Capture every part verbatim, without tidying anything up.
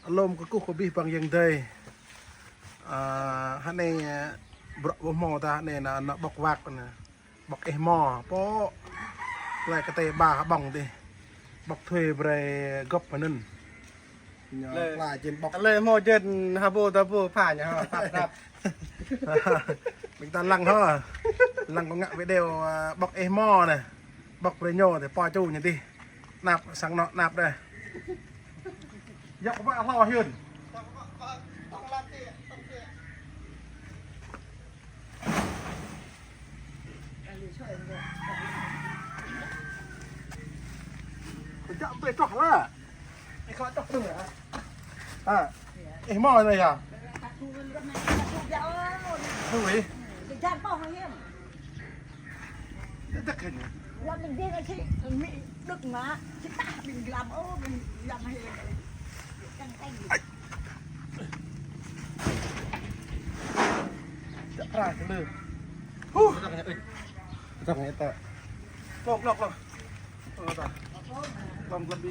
Alum kơkuh kơ abih bang ayŏng adơi. Ơ, hơnai, ơ, bruă ƀu hmâo ta hơnai nă, nă ƀŏk wak nă. Ƀŏk ih hmâo, pô. Lĕ kơ tê ba hơbông dih. Ƀŏk thuê brơi gŏp mơnŭn. Ñu lĕ pla jên ƀŏk. Lĕ hmâo jên hơbô tơbô pha ñu hă, pha prăp. Ƀing ta lăng hă. Lăng kơ ngă video, ơ, ƀŏk ih hmâo nă. Ƀŏk brơi ñu dih, pô ču ñu dih. Năp sang nŏ năp dih. Yua kơ ƀă hlâo hưn. Kơ jăk tui troh lah. Ih, kơ troh tui hă? Hă? Ih, hmâo anai yơh. Tui. Dơ̆k hă ñu. Lăm ƀing dih lĕ či, mĭ đŭk mă, či tah ƀing glam, ơ, ƀing glam hĭ. Ai. Dăk ra kơ lơ. Huh. Dăk ra, ơi. Dăk ra ta. Klŏk, klŏk, klŏk. Klŏk ta. Klŏk, klŏk đi.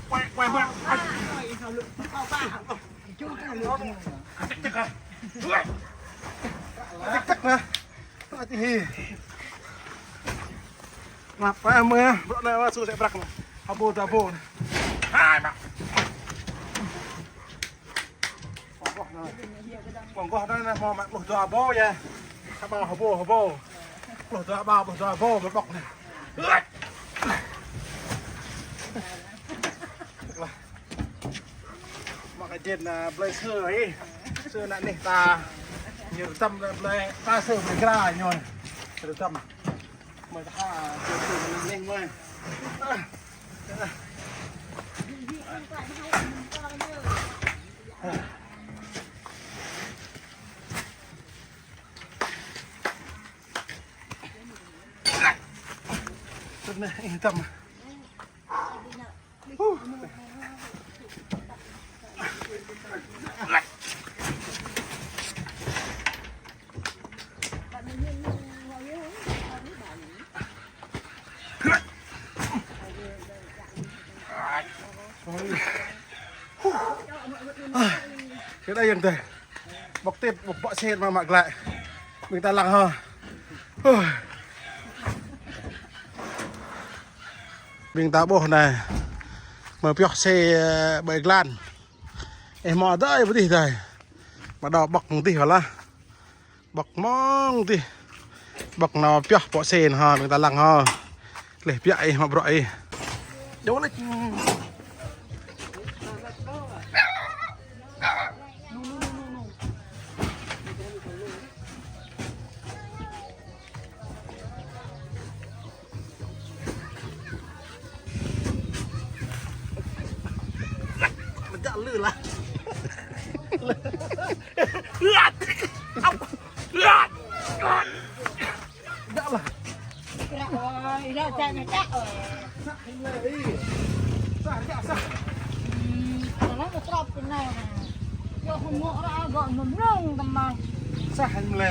Quay, quay, quay. Tịt tịt nè. Tịt hi. Ngă pơ mơi, bruă anai wa su sĕ prăk nè. Hơbô tơbô nè. Hai, mă. Pơngkoh anai nè, hmâo mă pluh dua bô yơh. Hơbô, hơbô, hơbô. Pluh dua bô, pluh dua bô, ƀŏk nè. Mă kơ jên, ơ, blơi sư ih. Sư nă nih ta. Ñu rơtăm blơi, ta sư blơi gra ñu. Rơtăm. Mơi ta ha, jên sư nă nih mơi. Tơnah, ih, tăm. Kơ đa ayŏng adơi. Ƀŏk tip, ƀŏk, ƀŏk sên mă mă glaĭ. Ƀing ta lăng hă. Huh. Ƀing ta ƀuh anai. Mơi pioh sên, ơ, ƀơi glan. Ih, hmâo adơi pơ dih adơi. Mă đao ƀŏk mơ̆ng dih wơ̆t lah. Ƀŏk mơ̆ng dih. Ƀŏk nao pioh ƀŏk sên hă, ƀing ta lăng hă. Leh biă ih mă bruă ih. Dŏ lĕ. Mă djă lư lah. Djă lah. Ơ, ih, djă, djă, djă, ơ. Sah, ih, sah, djă, sah. Hmm, anŭn mă prăp kơ anai nè. Yua hmâo mơ̆ ră gŏ mơnơ̆ng tơmang. Sah hăng mlĕ.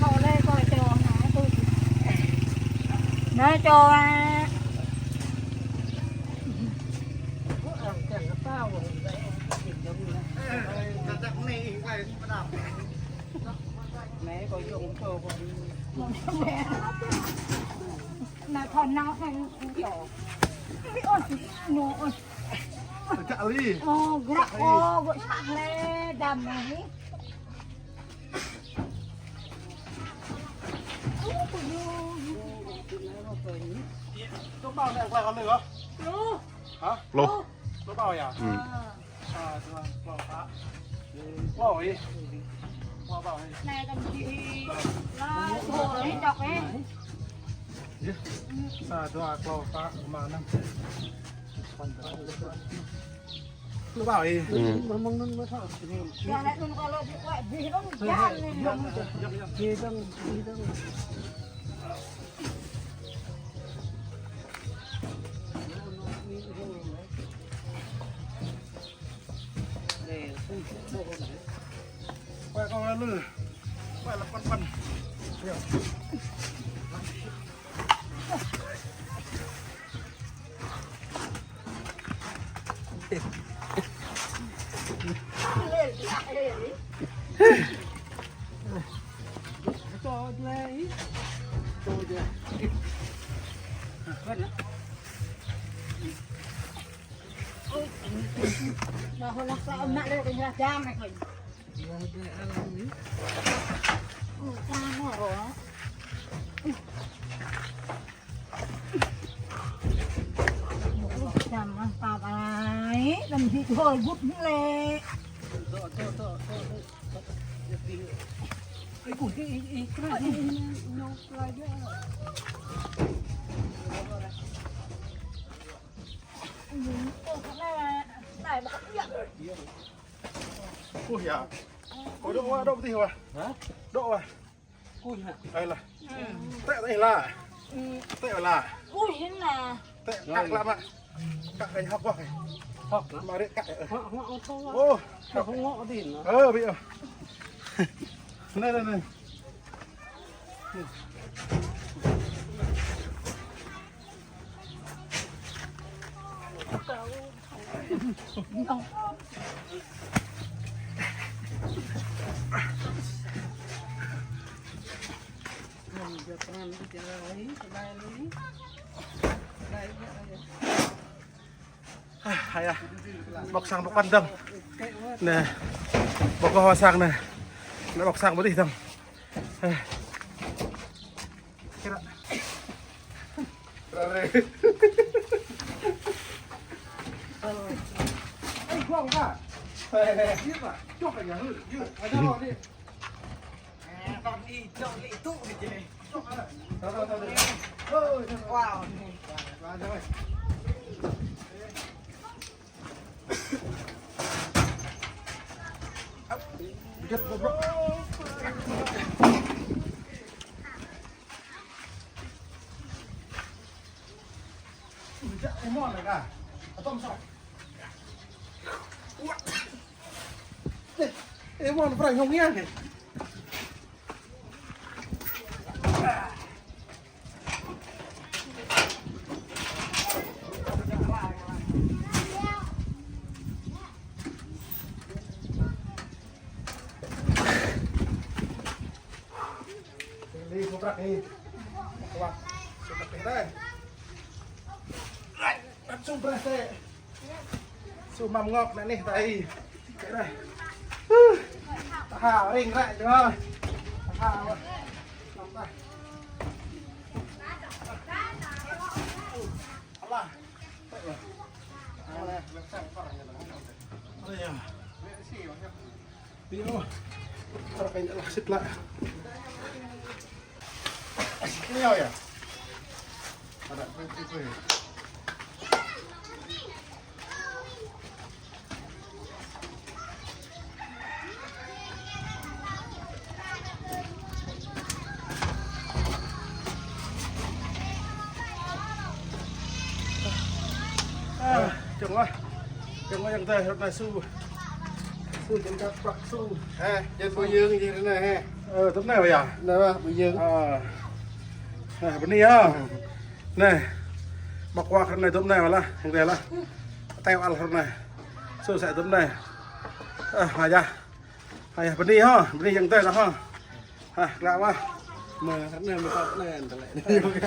Kâo lĕ kâo čô anai tui. Anai čô a. Nă thon nao hăng u čô. Ôi, nô, ôi. Cak li. Ơ, grăk, ơ, gơ̆ sah lĕ, dăm lĕ. Ơ, ƀu yơh. Tơm bao anai, quay con lươn hả? Lu. Hả? Lu. Lu bao ya? Ừ. À. Sa, dua, klâo, pă. Klâo ih. Klâo bao ih. Anai kăn či lah, ih, čŏk ih. Sa, dua, klâo, pă, rơma, năm, jê̆. Lu bao ih. Hmm. Mơ̆ng anŭn mơ̆ thâo. Quay con lên lư. Quay là con phần. Dah lah, kau emak dia dah jam ni. Jam mantap ai, dan di gol gut ni lek. Ai, gut ni, i, i, keras ni, i, no, keras dia. Kuh ya. Kau dŏ wa, dŏ pơtih wa. Hah? Dŏ wa. Kuh ya. Ai lah. Hmm. Tĕk, tĕk lah. Hmm. Tĕk lah. Kuh ya na. Tĕk, kăk lah, Mak. Kăk kơ hŏk wa. Hŏk, Mak. Mari kăk. Hŏk, hŏk, hŏk, hŏk. Ôh. Hŏk, hŏk, hŏk, hŏk. Ơ, ƀiă. Anai, anai, anai. Hă, hă, ya. Bok sang bok pandang. Neh. Bok kơ wa sang neh. Neh bok sang bơdih dong. Hă. Kira. Ê, guông hă. Ê, ê, ê. Yơh, Pak. Chŏk kơ ya, yơh, yơh. Ada, ada. Ê, tong i, tong i, tŭ kơ jê. Chŏk hă. Tao, tao, tao, tao. Ơ, tao. Wow. Tao, tao, tao. Ê, ê, mon, prang hông hiang kì. Đi, không rắc đi. Không rắc. Không rắc đi đây. Rắc xuống press đi. Su măm ngŏk anai nih, tai. Kĕ dah. Huh. Taha, ring rai, jơh. Taha, wah. Măm dah. Alah. Alah, alah, sang par ya. Alah, ya. Pi ôh. Trăk kơ ñu lah sĭt lah. Ñu ya. Ada pun tipe. Ơ, čong wa. Čong wa yang tơi, rơ̆t anai su. Su čong kăk prăk su. Ê, jăn ƀu yơng jing rơ̆t anai hă. Ơ, tŭm anai wa ya. Anai wa, ƀu yơng. Ơ. Ơ, bơni hă. Anai. Mă kuă rơ̆t anai tŭm anai wa lah, yang tơi lah. Teo al rơ̆t anai. Su sa tŭm anai. Ơ, wa ya. Wa ya, bơni hă, bơni yang tơi lah hă. Hă, glăi wa. Mă, rơ̆t anai mă tŏk anai, anai.